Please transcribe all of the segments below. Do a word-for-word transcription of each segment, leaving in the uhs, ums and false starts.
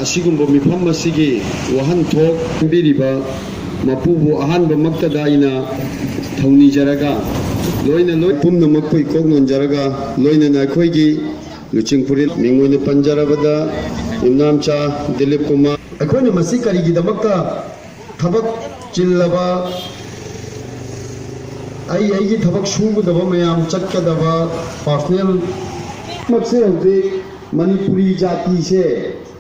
ꯑꯁꯤꯒꯨꯝꯕ ꯃꯤꯐꯝ ꯑꯁꯤꯒꯤ ꯋꯥꯍꯟꯊꯣꯛ ꯄꯤꯕꯤꯔꯤꯕ ꯃꯄꯨꯕꯨ ꯑꯍꯥꯟꯕꯃꯛꯇꯗ ꯑꯩꯅ ꯊꯧꯅꯤꯖꯔꯒ, ꯂꯣꯏꯅ ꯂꯣꯏ ꯄꯨꯝꯅꯃꯛꯄꯨ ꯏꯀꯣꯛ ꯅꯣꯟꯖꯔꯒ, ꯂꯣꯏꯅꯅ ꯑꯩꯈꯣꯏꯒꯤ ꯂꯨꯆꯤꯡ ꯐꯨꯔꯤꯠ ꯃꯤꯡ ꯑꯣꯏꯅ ꯄꯟꯖꯔꯕꯗ, ꯌꯨꯝꯅꯥꯝꯆꯥ ꯗꯤꯂꯤꯞ ꯀꯨꯃꯥꯔ꯫ ꯑꯩꯈꯣꯏꯅ ꯃꯁꯤ ꯀꯔꯤꯒꯤꯗꯃꯛꯇ ꯊꯕꯛ ꯆꯤꯜꯂꯕ, ꯑꯩ ꯑꯩꯒꯤ ꯊꯕꯛ ꯁꯨꯒꯗꯕ ꯃꯌꯥꯝ ꯆꯠꯀꯗꯕ personal ꯃꯛꯁꯦ ꯍꯧꯖꯤꯛ ꯃꯅꯤꯄꯨꯔꯤ ꯖꯥꯇꯤꯁꯦ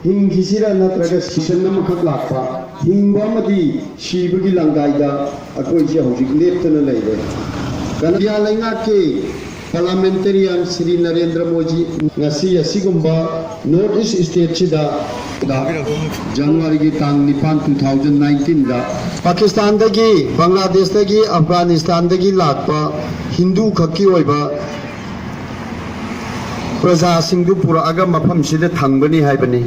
ꯍꯤꯡꯈꯤꯁꯤꯔꯥ ꯅꯠꯇ꯭ꯔꯒ season ꯑꯃꯈꯛ ꯂꯥꯛꯄ, ꯍꯤꯡꯕ ꯑꯃꯗꯤ ꯁꯤꯕꯒꯤ ꯂꯪꯗꯥꯏꯗ ꯑꯩꯈꯣꯏꯁꯦ ꯍꯧꯖꯤꯛ ꯂꯦꯞꯇꯅ ꯂꯩꯔꯦ꯫ ꯀꯅꯥ ꯂꯩꯉꯥꯛꯀꯤ parliamentarian ꯁ꯭ꯔꯤ ꯅꯔꯦꯟꯗ꯭ꯔ ꯃꯣꯗꯤ ꯉꯁꯤ ꯑꯁꯤꯒꯨꯝꯕ North East stateꯁꯤꯗ ꯖꯅꯋꯥꯔꯤꯒꯤ ꯇꯥꯡ ꯅꯤꯄꯥꯟ, two thousand nineteenꯗ ꯄꯥꯀꯤꯁꯇꯥꯟꯗꯒꯤ, ꯕꯪꯒ꯭ꯂꯥꯗꯦꯁꯇꯒꯤ, ꯑꯐꯒꯥꯅꯤꯁꯇꯥꯟꯗꯒꯤ ꯂꯥꯛꯄ ꯍꯤꯟꯗꯨ ꯈꯛꯀꯤ ꯑꯣꯏꯕ ꯄ꯭ꯔꯖꯥꯁꯤꯡꯗꯨ ꯄꯨꯔꯛꯑꯒ ꯃꯐꯝꯁꯤꯗ ꯊꯝꯒꯅꯤ ꯍꯥꯏꯕꯅꯤ꯫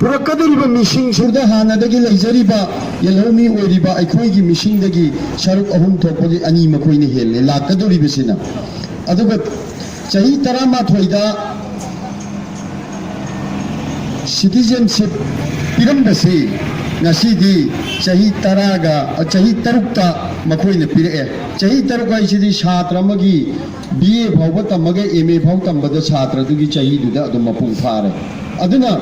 ꯄꯨꯔꯛꯀꯗꯧꯔꯤꯕ ꯃꯤꯁꯤꯡꯁꯤꯗ ꯍꯥꯟꯅꯗꯒꯤ ꯂꯩꯖꯔꯤꯕ ꯌꯦꯜꯍꯧꯃꯤ ꯑꯣꯏꯔꯤꯕ ꯑꯩꯈꯣꯏꯒꯤ ꯃꯤꯁꯤꯡꯗꯒꯤ ꯁꯔꯨꯛ ꯑꯍꯨꯝ ꯊꯣꯛꯄꯒꯤ ꯑꯅꯤ ꯃꯈꯣꯏꯅ ꯍꯦꯜꯂꯦ ꯂꯥꯛꯀꯗꯧꯔꯤꯕꯁꯤꯅ꯫ ꯑꯗꯨꯒ ꯆꯍꯤ ꯇꯔꯥꯃꯥꯊꯣꯏꯗ citizenship ꯄꯤꯔꯝꯕꯁꯤ ꯉꯁꯤꯗꯤ ꯆꯍꯤ ꯇꯔꯥꯒ, ꯆꯍꯤ ꯇꯔꯨꯛꯇ ꯃꯈꯣꯏꯅ ꯄꯤꯔꯛꯑꯦ꯫ ꯆꯍꯤ ꯇꯔꯨꯛ ꯍꯥꯏꯁꯤꯗꯤ ꯁꯥꯇ꯭ꯔ ꯑꯃꯒꯤ B A ꯐꯥꯎꯕ ꯇꯝꯃꯒ M A ꯐꯥꯎ ꯇꯝꯕꯗ ꯁꯥꯇ꯭ꯔꯗꯨꯒꯤ ꯆꯍꯤꯗꯨꯗ ꯑꯗꯨꯝ ꯃꯄꯨꯡ ꯐꯥꯔꯦ꯫ ꯑꯗꯨꯅ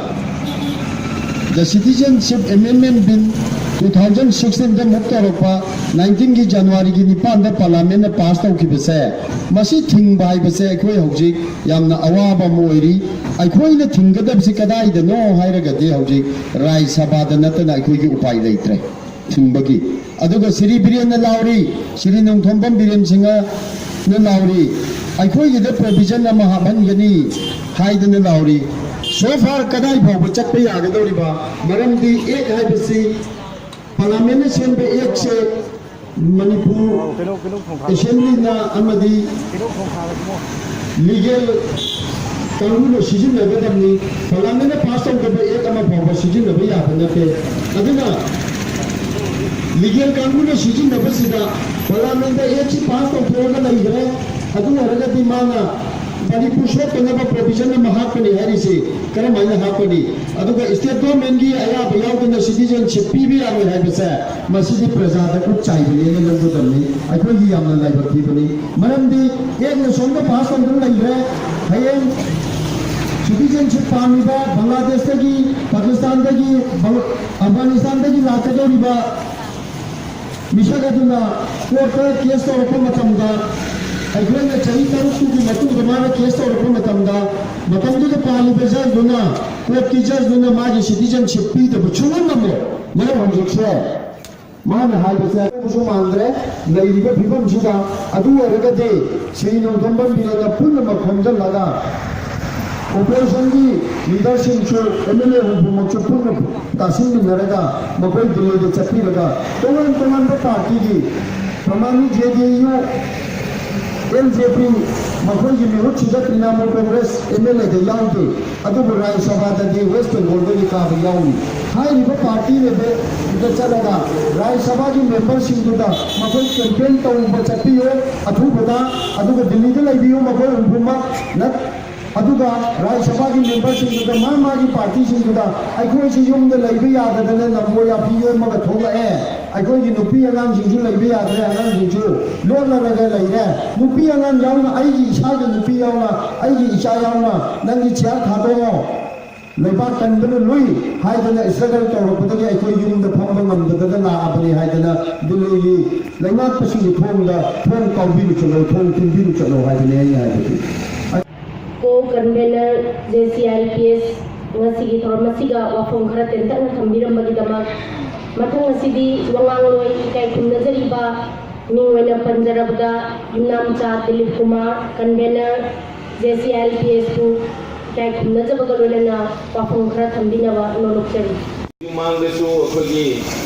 the Citizenship Amendment Bill two thousand sixteenꯗ move ꯇꯧꯔꯛꯄ, nineteenꯒꯤ ꯖꯅꯋꯥꯔꯤꯒꯤ ꯅꯤꯄꯥꯟꯗ parliamentꯅ pass ꯇꯧꯈꯤꯕꯁꯦ, ꯃꯁꯤ ꯊꯤꯡꯕ ꯍꯥꯏꯕꯁꯦ ꯑꯩꯈꯣꯏ ꯍꯧꯖꯤꯛ ꯌꯥꯝꯅ ꯑꯋꯥꯕ ꯑꯃ ꯑꯣꯏꯔꯤ꯫ ꯑꯩꯈꯣꯏꯅ ꯊꯤꯡꯒꯗꯕꯁꯤ ꯀꯗꯥꯏꯗꯅꯣ ꯍꯥꯏꯔꯒꯗꯤ ꯍꯧꯖꯤꯛ ꯔꯥꯖ꯭ꯌ ꯁꯚꯥꯗ ꯅꯠꯇꯅ ꯑꯩꯈꯣꯏꯒꯤ ꯎꯄꯥꯏ ꯂꯩꯇ꯭ꯔꯦ ꯊꯤꯡꯕꯒꯤ꯫ ꯑꯗꯨꯒ ꯁ꯭ꯔꯤ ꯕꯤꯔꯦꯟꯅ ꯂꯥꯎꯔꯤ, ꯁ꯭ꯔꯤ ꯅꯣꯡꯊꯣꯝꯕꯝ ꯕꯤꯔꯦꯟ ꯁꯤꯡꯍꯅ ꯂꯥꯎꯔꯤ, ꯑꯩꯈꯣꯏꯒꯤꯗ provision ꯑꯃ ꯍꯥꯞꯍꯟꯒꯅꯤ ꯍꯥꯏꯗꯅ ꯂꯥꯎꯔꯤ꯫ So far ꯀꯗꯥꯏ ꯐꯥꯎꯕ ꯆꯠꯄ ꯌꯥꯒꯗꯧꯔꯤꯕ? ꯃꯔꯝꯗꯤ act ꯍꯥꯏꯕꯁꯤ parliamentꯅ ꯁꯦꯝꯕ actꯁꯦ ꯃꯅꯤꯄꯨꯔ assemblyꯅ ꯑꯃꯗꯤ legal ꯀꯥꯡꯕꯨꯅ ꯁꯤꯖꯤꯟꯅꯒꯗꯕꯅꯤ꯫ Parliamentꯅ pass ꯇꯧꯗꯕ act ꯑꯃ ꯐꯥꯎꯕ ꯁꯤꯖꯤꯟꯅꯕ ꯌꯥꯕ ꯅꯠꯇꯦ꯫ ꯑꯗꯨꯅ legal ꯀꯥꯡꯕꯨꯅ ꯁꯤꯖꯤꯟꯅꯕꯁꯤꯗ parliamentꯗ actꯁꯤ pass ꯇꯧꯊꯣꯛꯑꯒ ꯂꯩꯈ꯭ꯔꯦ꯫ ꯑꯗꯨ ꯑꯣꯏꯔꯒꯗꯤ ꯃꯥꯅ ꯃꯅꯤꯄꯨꯔ ꯁꯣꯛꯇꯅꯕ ꯄ꯭ꯔꯣꯚꯤꯖꯟ ꯑꯃ ꯍꯥꯞꯀꯅꯤ ꯍꯥꯏꯔꯤꯁꯤ ꯀꯔꯝꯍꯥꯏꯅ ꯍꯥꯞꯀꯅꯤ? ꯑꯗꯨꯒ ꯁ꯭ꯇꯦꯠ ꯒꯣꯔꯃꯦꯟꯒꯤ ꯑꯌꯥꯕ ꯌꯥꯎꯗꯅ ꯁꯤꯇꯤꯖꯦꯟꯁꯤꯞ ꯄꯤꯕ ꯌꯥꯔꯣꯏ ꯍꯥꯏꯕꯁꯦ, ꯃꯁꯤꯗꯤ ꯄ꯭ꯔꯖꯥꯗ ꯈꯨꯠ ꯆꯥꯏꯕꯅꯦꯅ ꯂꯧꯒꯗꯕꯅꯤ꯫ ꯑꯩꯈꯣꯏꯒꯤ ꯌꯥꯝꯅ ꯂꯥꯏꯕꯛ ꯊꯤꯕꯅꯤ꯫ ꯃꯔꯝꯗꯤ ꯑꯦꯛꯅ ꯁꯣꯝꯗ ꯄꯥꯁ ꯇꯧꯗꯨꯅ ꯂꯩꯈ꯭ꯔꯦ꯫ ꯍꯌꯦꯡ ꯁꯤꯇꯤꯖꯦꯟꯁꯤꯞ ꯄꯥꯝꯃꯤꯕ ꯕꯪꯒ꯭ꯂꯥꯗꯦꯁꯇꯒꯤ, ꯄꯥꯀꯤꯁꯇꯥꯟꯗꯒꯤ, ꯕꯪ-, ꯑꯐꯒꯥꯅꯤꯁꯇꯥꯟꯗꯒꯤ ꯂꯥꯛꯀꯗꯧꯔꯤꯕ ꯃꯤꯁꯛ ꯑꯗꯨꯅ ꯀꯣꯔꯠꯇ ꯀꯦꯁ ꯇꯧꯔꯛꯄ ꯃꯇꯝꯗ, ꯑꯩꯈꯣꯏꯅ ꯆꯍꯤ ꯇꯔꯨꯛꯇꯨꯒꯤ ꯃꯇꯨꯡꯗ ꯃꯥꯅ ꯀꯦꯁ ꯇꯧꯔꯛꯄ ꯃꯇꯝꯗ, ꯃꯇꯝꯗꯨꯗ ꯄꯥꯜꯂꯤꯕ ꯖꯖꯗꯨꯅ, ꯀꯣꯔꯠꯀꯤ ꯖꯖꯗꯨꯅ ꯃꯥꯒꯤ ꯁꯤꯇꯤꯖꯦꯟꯁꯤꯞ ꯄꯤꯗꯕ ꯁꯨꯡꯉꯝ ꯉꯝꯃꯣꯏ꯫ ꯃꯔꯝ ꯍꯧꯖꯤꯛꯁꯦ ꯃꯥꯅ ꯍꯥꯏꯕꯁꯦ ꯑꯩꯈꯣꯏꯕꯨꯁꯨ ꯃꯥꯟꯗ꯭ꯔꯦ꯫ ꯂꯩꯔꯤꯕ ꯐꯤꯕꯝꯁꯤꯗ, ꯑꯗꯨ ꯑꯣꯏꯔꯒꯗꯤ ꯁ꯭ꯔꯤ ꯅꯣꯡꯊꯣꯝꯕꯝ ꯕꯤꯔꯦꯟꯅ ꯄꯨꯝꯅꯃꯛ ꯈꯣꯝꯖꯤꯜꯂꯒ ꯑꯣꯄꯣꯖꯤꯁꯟꯒꯤ ꯂꯤꯗꯔꯁꯤꯡꯁꯨ, ꯑꯦꯝ ꯑꯦꯜ ꯑꯦ ꯍꯨꯝꯐꯨꯃꯛꯁꯨ ꯄꯨꯟꯅ ꯇꯥꯁꯤꯟꯃꯤꯟꯅꯔꯒ ꯃꯈꯣꯏ ꯗꯤꯜꯂꯤꯗ ꯆꯠꯄꯤꯔꯒ ꯇꯣꯉꯥꯟ ꯇꯣꯉꯥꯟꯕ ꯄꯥꯔꯇꯤꯒꯤ ꯃꯃꯥꯡꯒꯤ ꯖꯦ ꯗꯤ ꯌꯨ, ꯑꯦꯜ ꯖꯦ ꯄꯤ, ꯃꯈꯣꯏꯒꯤ ꯃꯤꯍꯨꯠꯁꯤꯗ ꯇ꯭ꯔꯤꯅꯥꯃꯨꯜ ꯀꯣꯡꯒ꯭ꯔꯦꯁ ꯑꯦꯝ ꯑꯦꯜ ꯑꯦꯗ ꯌꯥꯎꯗꯦ꯫ ꯑꯗꯨꯕꯨ ꯔꯥꯖ꯭ꯌ ꯁꯚꯥꯗꯗꯤ ꯋꯦꯁ ꯕꯦꯡꯒꯣꯜꯗꯒꯤ ꯀꯥꯕ ꯌꯥꯎꯔꯤ꯫ ꯍꯥꯏꯔꯤꯕ ꯄꯥꯔꯇꯤ ꯂꯦꯚꯦꯜꯗ ꯆꯠꯂꯒ ꯔꯥꯖ꯭ꯌ ꯁꯚꯥꯒꯤ ꯃꯦꯝꯕꯔꯁꯤꯡꯗꯨꯗ ꯃꯈꯣꯏ ꯀꯦꯝꯄꯦꯟ ꯇꯧꯕ ꯆꯠꯄꯤꯌꯨ ꯑꯊꯨꯕꯗ, ꯑꯗꯨꯒ ꯗꯤꯜꯂꯤꯗ ꯂꯩꯕꯤꯌꯨ ꯃꯈꯣꯏ ꯍꯨꯝꯐꯨꯃꯛ ꯅꯠ-, ꯑꯗꯨꯒ ꯔꯥꯖ꯭ꯌ ꯁꯚꯥꯒꯤ ꯃꯦꯝꯕꯔꯁꯤꯡꯗꯨꯗ, ꯃꯥ ꯃꯥꯒꯤ ꯄꯥꯔꯇꯤꯁꯤꯡꯗꯨꯗ ꯑꯩꯈꯣꯏꯁꯤ ꯌꯨꯝꯗ ꯂꯩꯕ ꯌꯥꯗꯗꯅ ꯅꯝꯕꯣ ꯌꯥꯐꯤ ꯌꯣꯝꯃꯒ ꯊꯣꯛꯂꯛꯑꯦ, ꯑꯩꯈꯣꯏꯒꯤ ꯅꯨꯄꯤ ꯑꯉꯥꯡꯁꯤꯡꯁꯨ ꯂꯩꯕ ꯌꯥꯗ꯭ꯔꯦ, ꯑꯉꯥꯡꯁꯤꯡꯁꯨ ꯂꯣꯠꯅꯔꯒ ꯂꯩꯔꯦ, ꯅꯨꯄꯤ ꯑꯉꯥꯡ ꯌꯥꯎꯅ, ꯑꯩꯒꯤ ꯏꯁꯥꯒꯤ ꯅꯨꯄꯤ ꯌꯥꯎꯅ, ꯑꯩꯒꯤ ꯏꯆꯥ ꯌꯥꯎꯅ ꯅꯪꯒꯤ ꯆꯤꯌꯥꯔ ꯊꯥꯗꯣꯛꯑꯣ, ꯂꯩꯕꯥꯛ ꯀꯟꯕꯅ ꯂꯨꯏ ꯍꯥꯏꯗꯅ ꯏꯁꯇ꯭ꯔꯒꯜ ꯇꯧꯔꯛꯄꯗꯒꯤ ꯑꯩꯈꯣꯏ ꯌꯨꯝꯗ ꯐꯝꯕ ꯉꯝꯗꯗꯅ ꯂꯥꯛꯑꯕꯅꯤ ꯍꯥꯏꯗꯅ ꯗꯤꯜꯂꯤꯒꯤ ꯂꯩꯉꯥꯛꯄꯁꯤꯡꯒꯤ ꯊꯣꯡꯗ ꯊꯣꯡ ꯀꯥꯎꯕꯤꯔꯨ ꯆꯠꯂꯣ, ꯊꯣꯡ ꯊꯤꯟꯕꯤꯔꯨ ꯆꯠꯂꯣ ꯍꯥꯏꯕꯅꯤ ꯑꯩꯅ ꯍꯥꯏꯕꯗꯤ꯫ ꯀꯣ convener J C I P S ꯉꯁꯤꯒꯤ ꯊꯧꯔꯝ ꯑꯁꯤꯒ ꯋꯥꯐꯝ ꯈꯔ ꯇꯦꯟꯇꯛꯅ ꯊꯝꯕꯤꯔꯝꯕꯒꯤꯗꯃꯛ꯫ ꯃꯊꯪ ꯑꯁꯤꯗꯤ ꯋꯥꯉꯥꯡꯂꯣꯏ ꯏꯀꯥꯏ ꯈꯨꯝꯅꯖꯔꯤꯕ ꯃꯤꯡ ꯑꯣꯏꯅ ꯄꯟꯖꯔꯕꯗ Yumnamcha Dilip Kumar, convener J C I ꯄꯤ ꯑꯦꯁꯄꯨ ꯏꯀꯥꯏ ꯈꯨꯝꯅꯖꯕꯒ ꯂꯣꯏꯅꯅ ꯋꯥꯐꯝ ꯈꯔ ꯊꯝꯕꯤꯅꯕ ꯅꯣꯂꯨꯛꯆꯔꯤ꯫ ꯃꯃꯥꯡꯗꯁꯨ ꯑꯩꯈꯣꯏꯒꯤ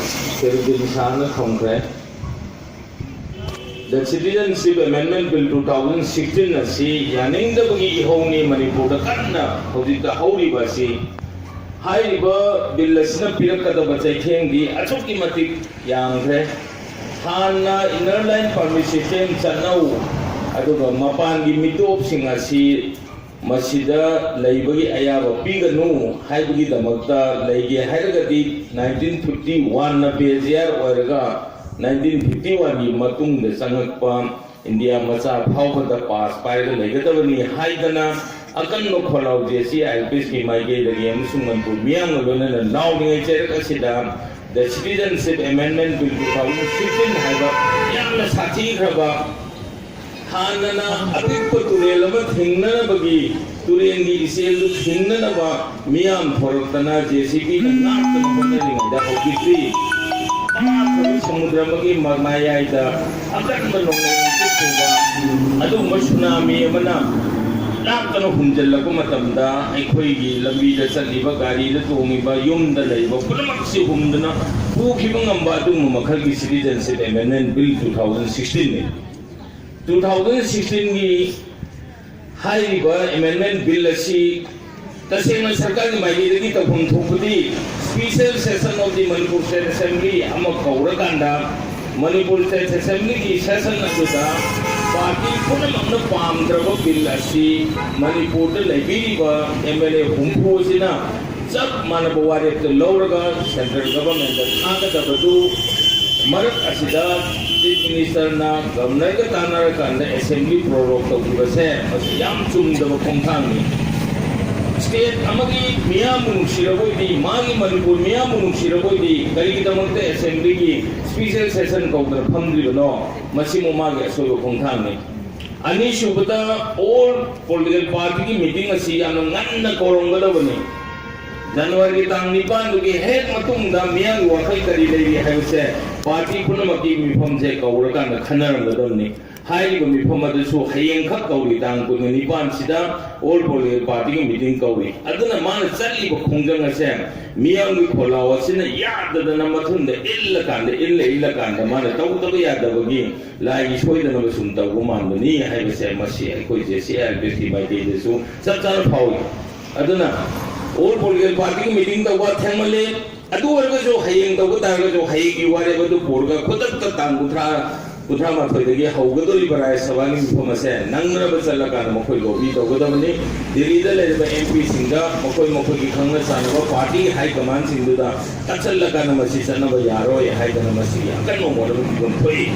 ꯁꯦꯔꯨꯗꯤꯟ ꯁꯥꯍꯅ ꯊꯝꯈ꯭ꯔꯦ꯫ The Citizenship Amendment Bill two thousand sixteen ꯑꯁꯤ ꯌꯥꯅꯤꯡꯗꯕꯒꯤ ꯏꯍꯧꯅꯤ ꯃꯅꯤꯄꯨꯔꯗ ꯀꯟꯅ ꯍꯧꯖꯤꯛꯇ ꯍꯧꯔꯤꯕ ꯑꯁꯤ꯫ ꯍꯥꯏꯔꯤꯕ ꯕꯤꯜ ꯑꯁꯤꯅ ꯄꯤꯔꯛꯀꯗꯕ ꯆꯩꯊꯦꯡꯗꯤ ꯑꯁꯨꯛꯀꯤ ꯃꯇꯤꯛ ꯌꯥꯝꯈ꯭ꯔꯦ꯫ ꯍꯥꯟꯅ inner line permit system ꯆꯠꯅꯧ, ꯑꯗꯨꯒ ꯃꯄꯥꯟꯒꯤ ꯃꯤꯇꯣꯞꯁꯤꯡ ꯑꯁꯤ ꯃꯁꯤꯗ ꯂꯩꯕꯒꯤ ꯑꯌꯥꯕ ꯄꯤꯒꯅꯨ ꯍꯥꯏꯕꯒꯤꯗꯃꯛꯇ ꯂꯩꯒꯦ ꯍꯥꯏꯔꯒꯗꯤ, ꯅꯥꯏꯟꯇꯤꯟ ꯐꯤꯐꯇꯤ ꯋꯥꯟꯅ ꯕꯦꯖꯤꯌꯥꯔ ꯑꯣꯏꯔꯒ, ꯅꯥꯏꯟꯇꯤꯟ ꯐꯤꯐꯇꯤ ꯋꯥꯟꯒꯤ ꯃꯇꯨꯡꯗ ꯆꯪꯉꯛꯄ ꯏꯟꯗꯤꯌꯥ ꯃꯆꯥ ꯐꯥꯎꯕꯗ ꯄꯥꯁ ꯄꯥꯏꯔꯒ ꯂꯩꯒꯗꯕꯅꯤ ꯍꯥꯏꯗꯅ ꯑꯀꯟꯕ ꯈꯣꯜꯂꯥꯎ ꯖꯦ ꯁꯤ ꯑꯥꯏ ꯑꯦꯜ ꯄꯤ ꯑꯦꯁꯀꯤ ꯃꯥꯏꯀꯩꯗꯒꯤ ꯑꯃꯁꯨꯡ ꯃꯅꯤꯄꯨꯔ ꯃꯤꯌꯥꯝꯒ ꯂꯣꯏꯅꯅ ꯂꯥꯎꯔꯤꯉꯩ ꯆꯩꯔꯛ ꯑꯁꯤꯗ The Citizenship Amendment Bill two thousand sixteen ꯍꯥꯏꯕ ꯌꯥꯝꯅ ꯁꯥꯊꯤꯈ꯭ꯔꯕ, ꯍꯥꯟꯅꯅ ꯑꯄꯤꯛꯄ ꯇꯨꯔꯦꯜ ꯑꯃ ꯊꯤꯡꯅꯅꯕꯒꯤ, ꯇꯨꯔꯦꯜꯒꯤ ꯏꯆꯦꯜꯗꯨ ꯊꯤꯡꯅꯅꯕ ꯃꯤꯌꯥꯝ ꯊꯣꯔꯛꯇꯅ ꯖꯦ ꯁꯤ ꯕꯤꯅ ꯉꯥꯛꯇꯅ ꯍꯣꯠꯅꯔꯤꯉꯩꯗ, ꯍꯧꯖꯤꯛꯇꯤ ꯄꯥꯛꯈ꯭ꯔꯕ ꯁꯃꯨꯗ꯭ꯔ ꯑꯃꯒꯤ ꯃ-, ꯃꯌꯥꯏꯗ ꯑꯀꯟꯕ ꯅꯣꯡꯂꯩ ꯅꯨꯡꯁꯤꯠ ꯄꯨꯕ ꯑꯗꯨꯒꯨꯝꯕ ꯁꯨꯅꯥꯃꯤ ꯑꯃꯅ ꯂꯥꯛꯇꯅ ꯍꯨꯝꯖꯤꯜꯂꯛꯄ ꯃꯇꯝꯗ, ꯑꯩꯈꯣꯏꯒꯤ ꯂꯝꯕꯤꯗ ꯆꯠꯂꯤꯕ, ꯒꯥꯔꯤꯗ ꯇꯣꯡꯉꯤꯕ, ꯌꯨꯝꯗ ꯂꯩꯔꯤꯕ ꯄꯨꯝꯅꯃꯛꯁꯤ ꯍꯨꯝꯗꯨꯅ ꯄꯨꯈꯤꯕ ꯉꯝꯕ ꯑꯗꯨꯒꯨꯝꯕ ꯃꯈꯜꯒꯤ Citizenship Amendment Bill two thousand sixteen ꯅꯤ꯫ Two thousand sixteen ꯒꯤ ꯍꯥꯏꯔꯤꯕ Amendment Bill ꯑꯁꯤ ꯇꯁꯦꯡꯅ ꯁꯔꯀꯥꯔꯒꯤ ꯃꯥꯏꯀꯩꯗꯒꯤ ꯇꯧꯐꯝ ꯊꯣꯛꯄꯗꯤ Special Session of the Manipur State Assembly ꯑꯃ ꯀꯧꯔꯀꯥꯟꯗ, ꯃꯅꯤꯄꯨꯔ State Assembly ꯒꯤ session ꯑꯗꯨꯗ ꯄꯥꯔꯇꯤ ꯄꯨꯝꯅꯃꯛꯅ ꯄꯥꯝꯗ꯭ꯔꯕ ꯕꯤꯜ ꯑꯁꯤ ꯃꯅꯤꯄꯨꯔꯗ ꯂꯩꯕꯤꯔꯤꯕ ꯑꯦꯝ ꯑꯦꯜ ꯑꯦ ꯍꯨꯝꯐꯨ ꯑꯁꯤꯅ ꯆꯞ ꯃꯥꯟꯅꯕ ꯋꯥꯔꯦꯞꯇ ꯂꯧꯔꯒ central government ꯇ ꯊꯥꯒꯗꯕꯗꯨ ꯃꯔꯛ ꯑꯁꯤꯗ Chief Minister ꯅ Governor ꯒ ꯇꯥꯟꯅꯔꯀꯥꯟꯗ Assembly prorogue ꯇꯧꯈꯤꯕꯁꯦ, ꯃꯁꯤ ꯌꯥꯝ ꯆꯨꯝꯗꯕ ꯈꯣꯡꯊꯥꯡꯅꯤ꯫ State ꯑꯃꯒꯤ ꯃꯤꯌꯥꯝꯕꯨ ꯅꯨꯡꯁꯤꯔꯕꯣꯏꯗꯤ, ꯃꯥꯒꯤ ꯃꯅꯤꯄꯨꯔ ꯃꯤꯌꯥꯝꯕꯨ ꯅꯨꯡꯁꯤꯔꯕꯣꯏꯗꯤ, ꯀꯔꯤꯒꯤꯗꯃꯛꯇ Assembly ꯒꯤ Special Session ꯀꯧꯗꯅ ꯐꯝꯗ꯭ꯔꯤꯕꯅꯣ? ꯃꯁꯤꯃꯨꯛ ꯃꯥꯒꯤ ꯑꯁꯣꯏꯕ ꯈꯣꯡꯊꯥꯡꯅꯤ꯫ ꯑꯅꯤꯁꯨꯕꯗ, all political party ꯒꯤ meeting ꯑꯁꯤ ꯌꯥꯝꯅ ꯉꯟꯅ ꯀꯧꯔꯝꯒꯗꯕꯅꯤ꯫ ꯖꯅꯋꯥꯔꯤꯒꯤ ꯇꯥꯡ ꯅꯤꯄꯥꯟꯗꯨꯒꯤ ꯍꯦꯛ ꯃꯇꯨꯡꯗ ꯃꯤꯌꯥꯝꯒꯤ ꯋꯥꯈꯜ ꯀꯔꯤ ꯂꯩꯔꯤ ꯍꯥꯏꯕꯁꯦ ꯄꯥꯔꯇꯤ ꯄꯨꯝꯅꯃꯛꯀꯤ ꯃꯤꯐꯝꯁꯦ ꯀꯧꯔꯀꯥꯟꯗ ꯈꯟꯅꯔꯝꯒꯗꯕꯅꯤ꯫ ꯍꯥꯏꯔꯤꯕ ꯃꯤꯐꯝ ꯑꯗꯨꯁꯨ ꯍꯌꯦꯡꯈꯛ ꯀꯧꯔꯤ, ꯇꯥꯡ ꯀꯨꯟꯒ ꯅꯤꯄꯥꯟꯁꯤꯗ all political party ꯒꯤ meeting ꯀꯧꯔꯤ꯫ ꯑꯗꯨꯅ ꯃꯥꯅ ꯆꯠꯂꯤꯕ ꯈꯣꯡꯖꯪ ꯑꯁꯦ ꯃꯤꯌꯥꯝꯒꯤ ꯈꯣꯜꯂꯥꯎ ꯑꯁꯤꯅ ꯌꯥꯗꯗꯅ ꯃꯊꯨꯟꯗ ꯏꯜꯂꯀꯥꯟꯗ, ꯏꯜꯂ ꯏꯜꯂꯀꯥꯟꯗ ꯃꯥꯅ ꯇꯧꯗꯕ ꯌꯥꯗꯕꯒꯤ ꯂꯥꯏꯒꯤ ꯁꯣꯏꯗꯅꯕ ꯁꯨꯝ ꯇꯧꯕ ꯃꯥꯟꯕꯅꯤ ꯍꯥꯏꯕꯁꯦ ꯃꯁꯤ ꯑꯩꯈꯣꯏ ꯖꯦ ꯁꯤ ꯑꯥꯏ ꯑꯦꯜ ꯄꯤ ꯑꯦꯁꯀꯤ ꯃꯥꯏꯀꯩꯗꯁꯨ ꯆꯞ ꯆꯥꯅ ꯐꯥꯎꯏ꯫ ꯑꯗꯨꯅ all political party ꯒꯤ meeting ꯇꯧꯕ ꯊꯦꯡꯃꯜꯂꯦ꯫ ꯑꯗꯨ ꯑꯣꯏꯔꯒꯁꯨ ꯍꯌꯦꯡ ꯇꯧꯕ ꯇꯥꯔꯒꯁꯨ ꯍꯌꯦꯡꯒꯤ ꯋꯥꯔꯦꯞ ꯑꯗꯨ ꯄꯨꯔꯒ ꯈꯨꯗꯛꯇ ꯇꯥꯡ ꯀꯨꯟꯊ꯭ꯔꯥ ꯀꯨꯟꯊ꯭ꯔꯥ ꯃꯥꯊꯣꯏꯗꯒꯤ ꯍꯧꯒꯗꯧꯔꯤꯕ ꯔꯥꯖ꯭ꯌ ꯁꯚꯥꯒꯤ ꯃꯤꯐꯝ ꯑꯁꯦ ꯅꯪꯅꯕ ꯆꯠꯂꯀꯥꯟꯗ ꯃꯈꯣꯏ ꯂꯣꯕꯤ ꯇꯧꯒꯗꯕꯅꯤ꯫ ꯗꯤꯜꯂꯤꯗ ꯂꯩꯔꯤꯕ ꯑꯦꯝ ꯄꯤꯁꯤꯡꯗ ꯃꯈꯣꯏ ꯃꯈꯣꯏꯒꯤ ꯈꯪꯅ ꯆꯥꯟꯅꯕ ꯄꯥꯔꯇꯤ ꯍꯥꯏ ꯀꯃꯥꯟꯁꯤꯡꯗꯨꯗ ꯀꯠꯁꯜꯂꯀꯥꯟꯗ ꯃꯁꯤ ꯆꯠꯅꯕ ꯌꯥꯔꯣꯏ ꯍꯥꯏꯗꯅ ꯃꯁꯤꯒꯤ ꯑꯀꯟꯕ ꯃꯣꯠ ꯑꯃ ꯄꯤꯐꯝ ꯊꯣꯛꯏ꯫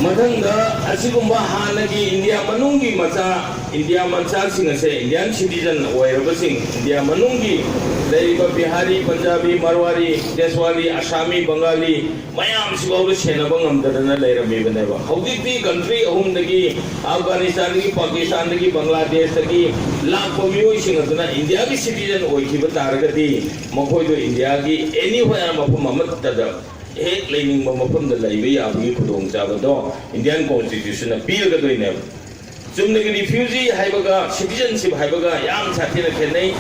ꯃꯊꯪꯗ, ꯑꯁꯤꯒꯨꯝꯕ ꯍꯥꯟꯅꯒꯤ ꯏꯟꯗꯤꯌꯥ ꯃꯅꯨꯡꯒꯤ ꯃꯆꯥ, ꯏꯟꯗꯤꯌꯥ ꯃꯆꯥꯁꯤꯡ ꯑꯁꯦ ꯏꯟꯗꯤꯌꯥꯟ ꯁꯤꯇꯤꯖꯟ ꯑꯣꯏꯔꯕꯁꯤꯡ, ꯏꯟꯗꯤꯌꯥ ꯃꯅꯨꯡꯒꯤ ꯂꯩꯔꯤꯕ ꯕꯤꯍꯥꯔꯤ, ꯄꯟꯖꯥꯕꯤ, ꯃꯔꯋꯥꯔꯤ, ꯗꯦꯁꯋꯥꯂꯤ, ꯑꯁꯥꯃꯤ, ꯕꯪꯒꯥꯂꯤ, ꯃꯌꯥꯝꯁꯤꯐꯥꯎꯗ ꯁꯦꯟꯅꯕ ꯉꯝꯗꯗꯅ ꯂꯩꯔꯝꯃꯤꯕꯅꯦꯕ꯫ ꯍꯧꯖꯤꯛꯇꯤ ꯀꯟꯇ꯭ꯔꯤ ꯑꯍꯨꯝꯗꯒꯤ, ꯑꯐꯒꯥꯅꯤꯁꯇꯥꯟꯗꯒꯤ, ꯄꯥꯀꯤꯁꯇꯥꯟꯗꯒꯤ, ꯕꯪꯒ꯭ꯂꯥꯗꯦꯁꯇꯒꯤ ꯂꯥꯛꯄ ꯃꯤꯑꯣꯏꯁꯤꯡ ꯑꯗꯨꯅ ꯏꯟꯗꯤꯌꯥꯒꯤ ꯁꯤꯇꯤꯖꯟ ꯑꯣꯏꯈꯤꯕ ꯇꯥꯔꯒꯗꯤ ꯃꯈꯣꯏꯗꯣ ꯏꯟꯗꯤꯌꯥꯒꯤ ꯑꯦꯅꯤꯋꯦꯌꯔ, ꯃꯐꯝ ꯑꯃꯠꯇꯗ ꯍꯦꯛ ꯂꯩꯅꯤꯡꯕ ꯃꯐꯝꯗ ꯂꯩꯕ ꯌꯥꯕꯒꯤ ꯈꯨꯗꯣꯡꯆꯥꯕꯗꯣ ꯏꯟꯗꯤꯌꯥꯟ ꯀꯣꯟꯁꯇꯤꯇ꯭ꯌꯨꯁꯟꯅ ꯄꯤꯔꯒꯗꯣꯏꯅꯦꯕ꯫ ꯆꯨꯝꯅꯒꯤ ꯔꯤꯐ꯭ꯌꯨꯖꯤ ꯍꯥꯏꯕꯒ ꯁꯤꯇꯤꯖꯟꯁꯤꯞ ꯍꯥꯏꯕꯒ ꯌꯥꯝ ꯁꯥꯊꯤꯅ ꯈꯦꯠꯅꯩ꯫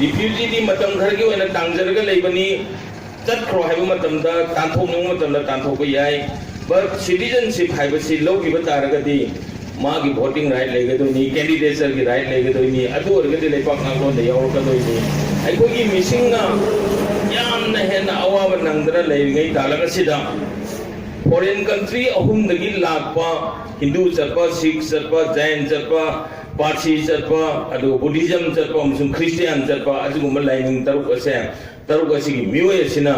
ꯔꯤꯐ꯭ꯌꯨꯖꯤꯗꯤ ꯃꯇꯝ ꯈꯔꯒꯤ ꯑꯣꯏꯅ ꯇꯥꯡꯖꯔꯒ ꯂꯩꯕꯅꯤ, ꯆꯠꯈ꯭ꯔꯣ ꯍꯥꯏꯕ ꯃꯇꯝꯗ, ꯇꯥꯟꯊꯣꯛꯅꯤꯡꯕ ꯃꯇꯝꯗ ꯇꯥꯟꯊꯣꯛꯄ ꯌꯥꯏ꯫ ꯕꯠ ꯁꯤꯇꯤꯖꯟꯁꯤꯞ ꯍꯥꯏꯕꯁꯤ ꯂꯧꯈꯤꯕ ꯇꯥꯔꯒꯗꯤ ꯃꯥꯒꯤ ꯚꯣꯇꯤꯡ ꯔꯥꯏꯠ ꯂꯩꯒꯗꯣꯏꯅꯤ, ꯀꯦꯟꯗꯤꯗꯦꯆꯔꯒꯤ ꯔꯥꯏꯠ ꯂꯩꯒꯗꯣꯏꯅꯤ, ꯑꯗꯨ ꯑꯣꯏꯔꯒꯗꯤ ꯂꯩꯄꯥꯛ ꯉꯥꯛꯂꯣꯟꯗ ꯌꯥꯎꯔꯛꯀꯗꯣꯏꯅꯤ꯫ ꯑꯩꯈꯣꯏꯒꯤ ꯃꯤꯁꯤꯡꯅ ꯌꯥꯝꯅ ꯍꯦꯟꯅ ꯑꯋꯥꯕ ꯅꯪꯗꯅ ꯂꯩꯔꯤꯉꯩ ꯇꯥꯂꯛ ꯑꯁꯤꯗ ꯐꯣꯔꯦꯟ ꯀꯟꯇ꯭ꯔꯤ ꯑꯍꯨꯝꯗꯒꯤ ꯂꯥꯛꯄ ꯍꯤꯟꯗꯨ ꯆꯠꯄ, ꯁꯤꯈ ꯆꯠꯄ, ꯖꯩꯟ ꯆꯠꯄ, ꯄꯥꯔꯁꯤ ꯆꯠꯄ, ꯑꯗꯨꯒ ꯕꯨꯙꯤꯖꯝ ꯆꯠꯄ ꯑꯃꯁꯨꯡ ꯈ꯭ꯔꯤꯁꯇꯤꯌꯥꯟ ꯆꯠꯄ, ꯑꯁꯤꯒꯨꯝꯕ ꯂꯥꯏꯅꯤꯡ ꯇꯔꯨꯛ ꯑꯁꯦ, ꯇꯔꯨꯛ ꯑꯁꯤꯒꯤ ꯃꯤꯑꯣꯏ ꯑꯁꯤꯅ,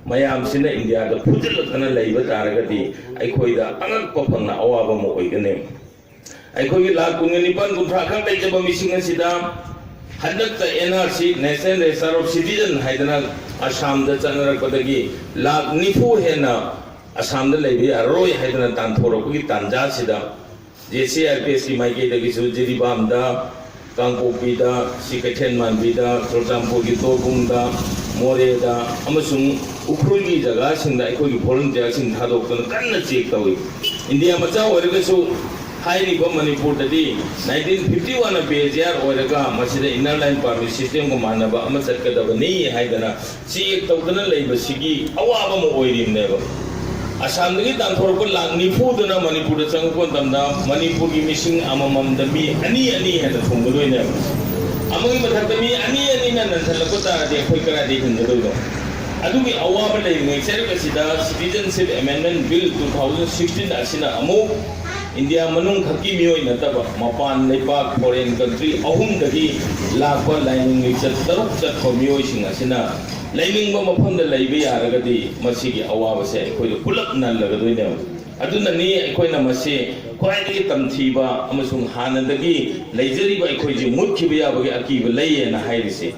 ꯃꯌꯥꯝꯁꯤꯅ ꯏꯟꯗꯤꯌꯥꯗ ꯐꯨꯖꯤꯜꯂꯛꯇꯅ ꯂꯩꯕ ꯇꯥꯔꯒꯗꯤ ꯑꯩꯈꯣꯏꯗ ꯑꯉꯛꯄ ꯐꯪꯅ ꯑꯋꯥꯕ ꯑꯃ ꯑꯣꯏꯒꯅꯤ꯫ ꯑꯩꯈꯣꯏꯒꯤ ꯂꯥꯈ ꯀꯨꯟꯒ ꯅꯤꯄꯥꯟ, ꯀꯨꯟꯊ꯭ꯔꯥ ꯈꯛ ꯂꯩꯖꯕ ꯃꯤꯁꯤꯡ ꯑꯁꯤꯗ ꯍꯟꯗꯛꯇ N R C, national register of citizen ꯍꯥꯏꯗꯅ ꯑꯁꯥꯝꯗ ꯆꯠꯅꯔꯛꯄꯗꯒꯤ ꯂꯥꯈ ꯅꯤꯐꯨ ꯍꯦꯟꯅ ꯑꯁꯥꯝꯗ ꯂꯩꯕ ꯌꯥꯔꯔꯣꯏ ꯍꯥꯏꯗꯅ ꯇꯥꯟꯊꯣꯔꯛꯄꯒꯤ ꯇꯥꯟꯖꯥꯁꯤꯗ, ꯖꯦ ꯁꯤ ꯑꯥꯏ ꯄꯤ ꯑꯦꯁꯀꯤ ꯃꯥꯏꯀꯩꯗꯒꯤꯁꯨ ꯖꯤꯔꯤꯕꯥꯝꯗ, ꯀꯥꯡꯄꯣꯛꯄꯤꯗ, ꯁꯤ ꯀꯩꯊꯦꯜ ꯃꯥꯟꯕꯤꯗ, ꯆꯨꯔꯆꯥꯟꯄꯨꯔꯒꯤ ꯇꯣꯔꯕꯨꯡꯗ, ꯃꯣꯔꯦꯗ ꯑꯃꯁꯨꯡ ꯎꯈ꯭ꯔꯨꯜꯒꯤ ꯖꯒꯥꯁꯤꯡꯗ ꯑꯩꯈꯣꯏꯒꯤ ꯚꯣꯂꯨꯟꯇꯤꯌꯔꯁꯤꯡ ꯊꯥꯗꯣꯛꯇꯨꯅ ꯀꯟꯅ ꯆꯦꯛ ꯇꯧꯏ꯫ ꯏꯟꯗꯤꯌꯥ ꯃꯆꯥ ꯑꯣꯏꯔꯒꯁꯨ ꯍꯥꯏꯔꯤꯕ ꯃꯅꯤꯄꯨꯔꯗꯗꯤ ꯅꯥꯏꯟꯇꯤꯟ ꯐꯤꯐꯇꯤ ꯋꯥꯟꯅ ꯕꯦ ꯑꯦꯁ ꯑꯥꯔ ꯑꯣꯏꯔꯒ ꯃꯁꯤꯗ ꯏꯟꯅꯔ ꯂꯥꯏꯟ ꯄꯔꯃꯤꯠ ꯁꯤꯁꯇꯦꯝꯒ ꯃꯥꯟꯅꯕ ꯑꯃ ꯆꯠꯀꯗꯕꯅꯤ ꯍꯥꯏꯗꯅ ꯆꯦꯛ ꯇꯧꯗꯅ ꯂꯩꯕꯁꯤꯒꯤ ꯑꯋꯥꯕ ꯑꯃ ꯑꯣꯏꯔꯤꯕꯅꯦꯕ꯫ ꯑꯁꯥꯝꯗꯒꯤ ꯇꯥꯟꯊꯣꯔꯛꯄ ꯂꯥꯈ ꯅꯤꯐꯨꯗꯨꯅ ꯃꯅꯤꯄꯨꯔꯗ ꯆꯪꯉꯛꯄ ꯃꯇꯝꯗ ꯃꯅꯤꯄꯨꯔꯒꯤ ꯃꯤꯁꯤꯡ ꯑꯃꯃꯝꯗ ꯃꯤ ꯑꯅꯤ ꯑꯅꯤ ꯍꯦꯟꯅ ꯊꯨꯡꯒꯗꯣꯏꯅꯦꯕ꯫ ꯑꯃꯒꯤ ꯃꯊꯛꯇ ꯃꯤ ꯑꯅꯤ ꯑꯅꯤꯅ ꯅꯟꯁꯜꯂꯛꯄ ꯇꯥꯔꯗꯤ ꯑꯩꯈꯣꯏ ꯀꯗꯥꯏꯗꯒꯤ ꯍꯤꯡꯒꯗꯣꯏꯅꯣ? ꯑꯗꯨꯒꯤ ꯑꯋꯥꯕ ꯂꯩꯔꯤꯉꯩ ꯆꯩꯔꯛ ꯑꯁꯤꯗ Citizenship Amendment Bill two thousand sixteen ꯑꯁꯤꯅ ꯑꯃꯨꯛ ꯏꯟꯗꯤꯌꯥ ꯃꯅꯨꯡ ꯈꯛꯀꯤ ꯃꯤꯑꯣꯏ ꯅꯠꯇꯕ ꯃꯄꯥꯟ ꯂꯩꯕꯥꯛ, foreign country ꯑꯍꯨꯝꯗꯒꯤ ꯂꯥꯛꯄ ꯂꯥꯏꯅꯤꯡ ꯂꯤꯆꯠ ꯇꯔꯨꯛ ꯆꯠꯄ ꯃꯤꯑꯣꯏꯁꯤꯡ ꯑꯁꯤꯅ ꯂꯩꯅꯤꯡꯕ ꯃꯐꯝꯗ ꯂꯩꯕ ꯌꯥꯔꯒꯗꯤ ꯃꯁꯤꯒꯤ ꯑꯋꯥꯕꯁꯦ ꯑꯩꯈꯣꯏꯗ ꯄꯨꯂꯞ ꯅꯜꯂꯒꯗꯣꯏꯅꯦꯕ꯫ ꯑꯗꯨꯅꯅꯤ ꯑꯩꯈꯣꯏꯅ ꯃꯁꯤ ꯈ꯭ꯋꯥꯏꯗꯒꯤ ꯇꯝꯊꯤꯕ ꯑꯃꯁꯨꯡ ꯍꯥꯟꯅꯗꯒꯤ ꯂꯩꯖꯔꯤꯕ ꯑꯩꯈꯣꯏꯁꯦ ꯃꯨꯠꯈꯤꯕ ꯌꯥꯕꯒꯤ ꯑꯀꯤꯕ ꯂꯩꯌꯦꯅ ꯍꯥꯏꯔꯤꯁꯦ꯫